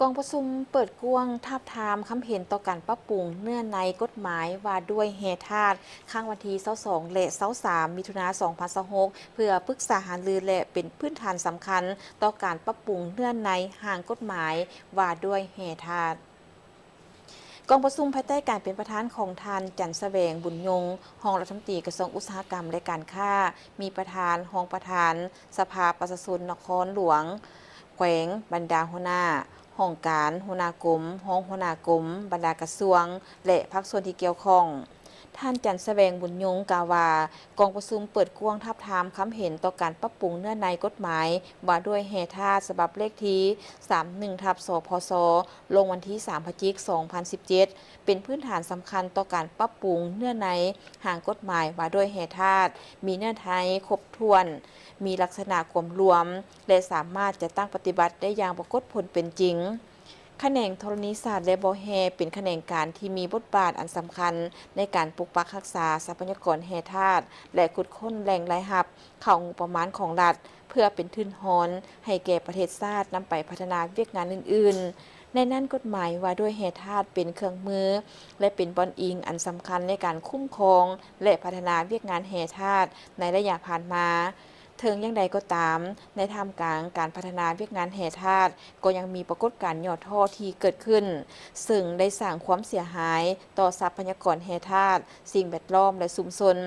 ກອງປະຊຸມເປີດກວ້າງທາບທາມຄຳເຫັນຕໍ່ການປັບປຸງເນື້ອໃນກົດໝາຍວ່າດ້ວຍແຮ່ທາດ ຄັ້ງວັນທີຊາວສອງ ແລະ ຊາວສາມ ມິຖຸນາ ສອງພັນຊາວຫົກ ເພື່ອປຶກສາຫາລື ແລະ ເປັນພື້ນຖານສຳຄັນຕໍ່ການປັບປຸງເນື້ອໃນຮ່າງກົດໝາຍວ່າດ້ວຍແຮ່ທາດ. ກອງປະຊຸມພາຍໃຕ້ການເປັນປະທານຂອງທ່ານ ຈັນສະແຫວງ ບຸນຍົງ ຮອງລັດຖະມົນຕີກະຊວງອຸດສາຫະກຳ ແລະ ການຄ້າ, ມີປະທານ, ຮອງປະທານສະພາປະຊາຊົນນະຄອນຫຼວງ, ແຂວງ, ບັນດາຫົວໜ້າຫ້ອງການ, ຫົວໜ້າກົມ, ຮອງຫົວໜ້າກົມ, ບັນດາກະຊວງ ແລະ ພາກສ່ວນທີ່ກ່ຽວຂ້ອງ. ທ່ານ ຈັນສະແຫວງ ບຸນຍົງ ກ່າວວ່າ ກອງປະຊຸມເປີດກວ້າງທາບທາມຄຳເຫັນຕໍ່ການປັບປຸງເນື້ອໃນກົດໝາຍວ່າດ້ວຍແຮ່ທາດ ສະບັບເລກທີສາມໜຶ່ງ ທັບ ສພສ ລົງວັນທີສາມ ພະຈິກ ສອງພັນສິບເຈັດ ເປັນພື້ນຖານສຳຄັນຕໍ່ການປັບປຸງເນື້ອໃນຮ່າງກົດໝາຍວ່າດ້ວຍແຮ່ທາດ ມີເນື້ອໃນຄົບຖ້ວນ, ມີລັກສະນະກວມລວມ ແລະ ສາມາດຈັດຕັ້ງປະຕິບັດໄດ້ຢ່າງປາກົດຜົນເປັນຈິງ. ຂະແໜງທໍລະນີສາດ ແລະ ບໍ່ແຮ່ ເປັນຂະແໜງການທີ່ມີບົດບາດອັນສຳຄັນໃນການປົກປັກຮັກສາຊັບພະຍາກອນແຮ່ທາດ ແລະ ຂຸດຄົ້ນແຫຼ່ງລາຍຮັບເຂົ້າງົບປະມານຂອງລັດ ເພື່ອເປັນທຶນຮອນໃຫ້ແກ່ປະເທດຊາດນຳໄປພັດທະນາວຽກງານອື່ນໆ. ໃນນັ້ນ, ກົດໝາຍວ່າດ້ວຍແຮ່ທາດເປັນເຄື່ອງມື ແລະ ເປັນບ່ອນອີງອັນສຳຄັນໃນການຄຸ້ມຄອງ ແລະ ພັດທະນາວຽກງານແຮ່ທາດໃນໄລຍະຜ່ານມາ. ເຖິງຢ່າງໃດກໍຕາມ, ໃນທ່າມກາງການພັດທະນາວຽກງານແຮ່ທາດ ກໍຍັງມີປາກົດການຫຍໍ້ທໍ້ທີ່ເກີດຂຶ້ນ, ເຊິ່ງໄດ້ສ້າງຄວາມເສຍຫາຍຕໍ່ຊັບພະຍາກອນແຮ່ທາດ, ສິ່ງແວດລ້ອມ ແລະ ຊຸມຊົນ.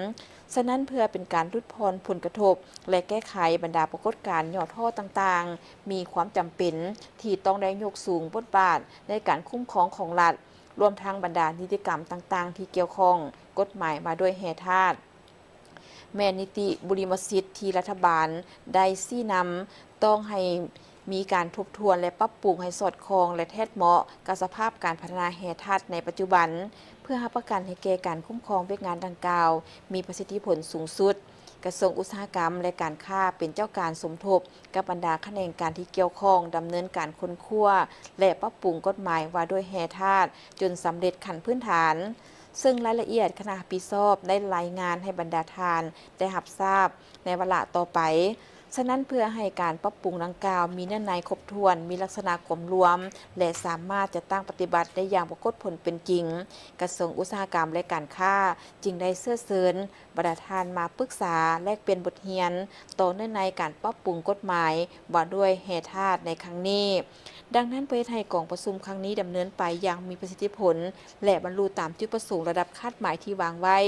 ສະນັ້ນ, ເພື່ອເປັນການຫຼຸດຜ່ອນຜົນກະທົບ ແລະ ແກ້ໄຂບັນດາປາກົດການຫຍໍ້ທໍ້ຕ່າງໆ, ມີຄວາມຈຳເປັນທີ່ຕ້ອງໄດ້ຍົກສູງບົດບາດໃນການຄຸ້ມຄອງຂອງລັດ, ລວມທັງບັນດານິຕິກຳຕ່າງໆທີ່ກ່ຽວຂ້ອງ, ກົດໝາຍວ່າດ້ວຍແຮ່ທາດ ແມ່ນນິຕິບຸລິມະສິດທີ່ລັດຖະບານໄດ້ຊີ້ນຳ ຕ້ອງໃຫ້ມີການທົບທວນ ແລະ ປັບປຸງໃຫ້ສອດຄ່ອງ ແລະ ແທດເໝາະກັບສະພາບການພັດທະນາແຮ່ທາດໃນປັດຈຸບັນ, ເພື່ອຮັບປະກັນໃຫ້ແກ່ການຄຸ້ມຄອງວຽກງານດັ່ງກ່າວມີປະສິດທິຜົນສູງສຸດ. ກະຊວງອຸດສາຫະກຳ ແລະ ການຄ້າ ເປັນເຈົ້າການສົມທົບກັບບັນດາຂະແໜງການທີ່ກ່ຽວຂ້ອງ ດຳເນີນການຄົ້ນຄວ້າ ແລະ ປັບປຸງກົດໝາຍວ່າດ້ວຍແຮ່ທາດ ຈົນສຳເລັດຂັ້ນພື້ນຖານ. ເຊິ່ງລາຍລະອຽດຄະນະຮັບຜິດຊອບໄດ້ລາຍງານໃຫ້ບັນດາທ່ານໄດ້ຮັບຊາບໃນວາລະຕໍ່ໄປ. ສະນັ້ນ, ເພື່ອໃຫ້ການປັບປຸງດັ່ງກ່າວມີເນື້ອໃນຄົບຖ້ວນ, ມີລັກສະນະກວມລວມ ແລະ ສາມາດຈັດຕັ້ງປະຕິບັດໄດ້ຢ່າງປາກົດຜົນເປັນຈິງ, ກະຊວງອຸດສາຫະກຳ ແລະ ການຄ້າ ຈຶ່ງໄດ້ເຊື້ອເຊີນບັນດາທ່ານມາປຶກສາແລກປ່ຽນບົດຮຽນຕໍ່ເນື້ອໃນການປັບປຸງກົດໝາຍວ່າດ້ວຍແຮ່ທາດໃນຄັ້ງນີ້. ດັ່ງນັ້ນ, ເພື່ອເຮັດໃຫ້ກອງປະຊຸມຄັ້ງນີ້ດຳເນີນໄປຢ່າງມີປະສິດທິຜົນ ແລະ ບັນລຸຕາມຈຸດປະສົງລະດັບຄາດໝາຍທີ່ວາງໄວ້,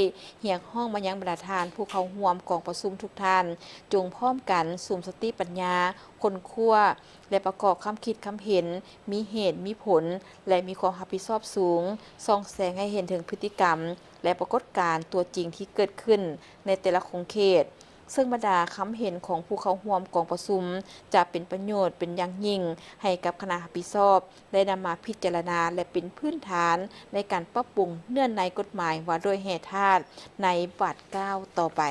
ຮຽກຮ້ອງມາຍັງບັນດາທ່ານຜູ້ເຂົ້າຮ່ວມກອງປະຊຸມທຸກທ່ານ, ຈົ່ງພ້ອມກັນສຸມສະຕິປັນຍາ, ຄົ້ນຄວ້າ ແລະ ປະກອບຄຳຄິດຄຳເຫັນ, ມີເຫດມີຜົນ ແລະ ມີຄວາມຮັບຜິດຊອບສູງ, ສ່ອງແສງໃຫ້ເຫັນເຖິງພຶດຕິກຳ ແລະ ປາກົດການຕົວຈິງທີ່ເກີດຂຶ້ນໃນແຕ່ລະຂົງເຂດ. ເຊິ່ງບັນດາຄຳເຫັນຂອງຜູ້ເຂົ້າຮ່ວມກອງປະຊຸມ ຈະເປັນປະໂຫຍດເປັນຢ່າງຍິ່ງໃຫ້ກັບຄະນະຮັບຜິດຊອບ ໄດ້ນຳມາພິຈາລະນາ ແລະ ເປັນພື້ນຖານໃນການປັບປຸງເນື້ອໃນກົດໝາຍວ່າດ້ວຍແຮ່ທາດໃນບາດກ້າວຕໍ່ໄປ.